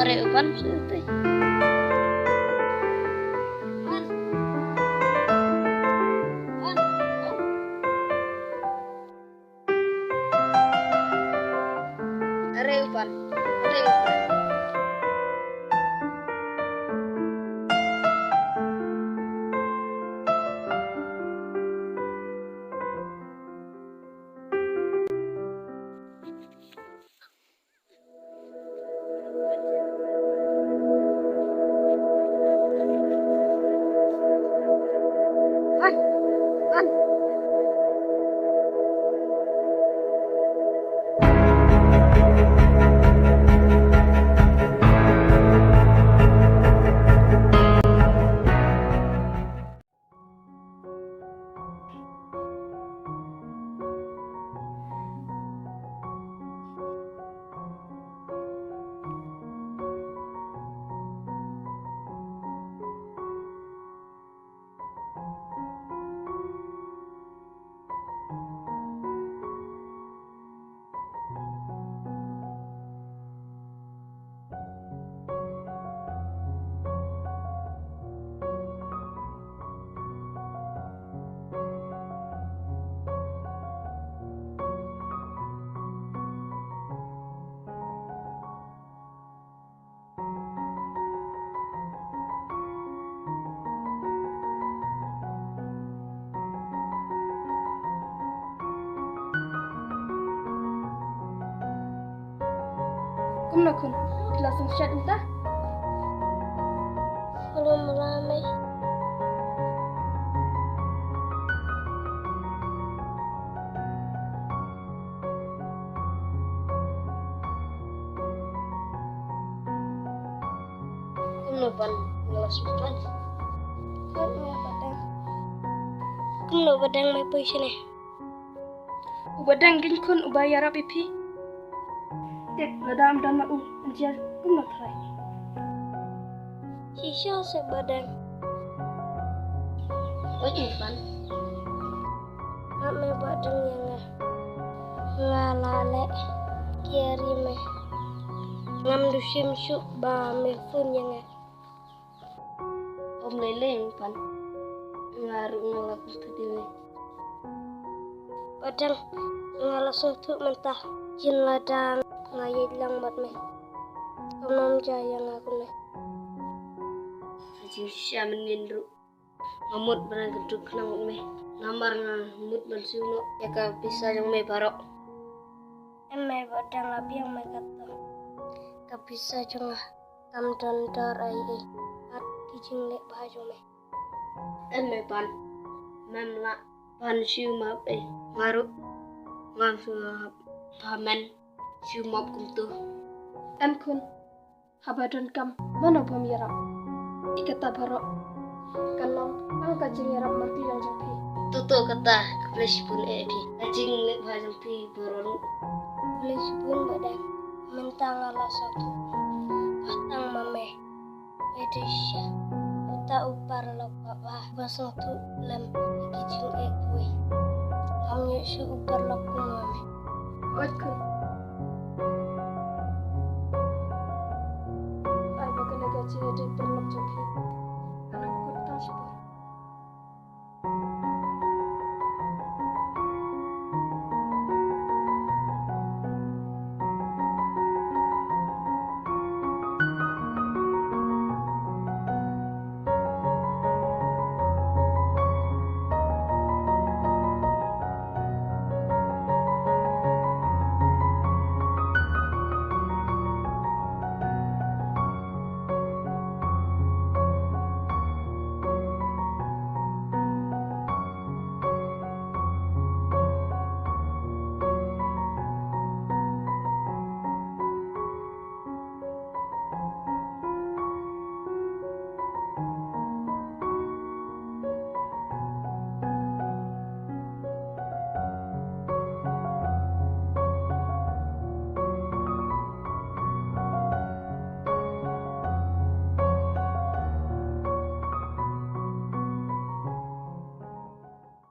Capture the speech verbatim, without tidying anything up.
Are u Pan, shu te. Are u Pan, are u Pan. Kumno khun, phi la sngewsih mynta? Kumno mrame. Kumno ban ngelas u Pan? Kumno ba dang? Kumno ba dang me poi shane? U ba dang kein khun uba ïarap ïa phi. Dep lada ym don ma u, yn jia kumno trai. Shisha se ba dang. Oi, u Pan. Hap me ba dang ïa nga. Nga la leh kiar ïa me. Ngam du shim shuh ba me phone ïa nga. Ym lei lei u Pan. Nga ruh nga la kumta ïa me. Ba dang nga la sngewthuh mynta. Jin lada nga ïaid lang bad me, kumno ym jia ïa nga kumne. Ka jingshisha mynnin ruh nga mut ban nang kyntu khnang bad me. Namar nga mut ban siew noh ïa ka pisa jong me baroh. Em me, ba dang la biang me kato. Ka pisa jong nga kam don dor ei ei bad ki jingleh bha jong me. Em me Pan, mem lah ban siew map ei. Nga ruh ngam sngewbha men siew map kumto. Em khun, haba donkam mano bym ïarap. Ïa kata baroh kan long tang ka jingïarap markylliang jong phi. To to, kata khublei shibun eh phi. Ka jingleh bha jong phi baroh ruh. Khublei shibun ba dang. Mynta nga la sngewthuh ba tang ma me. Patricia, uta u paralok ba bha, ba sngewthuh lem ïa ki jingeh kiwei. Ngam ïoh shuh u paralok kum ma me. Oi khun. Ai ba kane ka jingïadei paralok jong phi.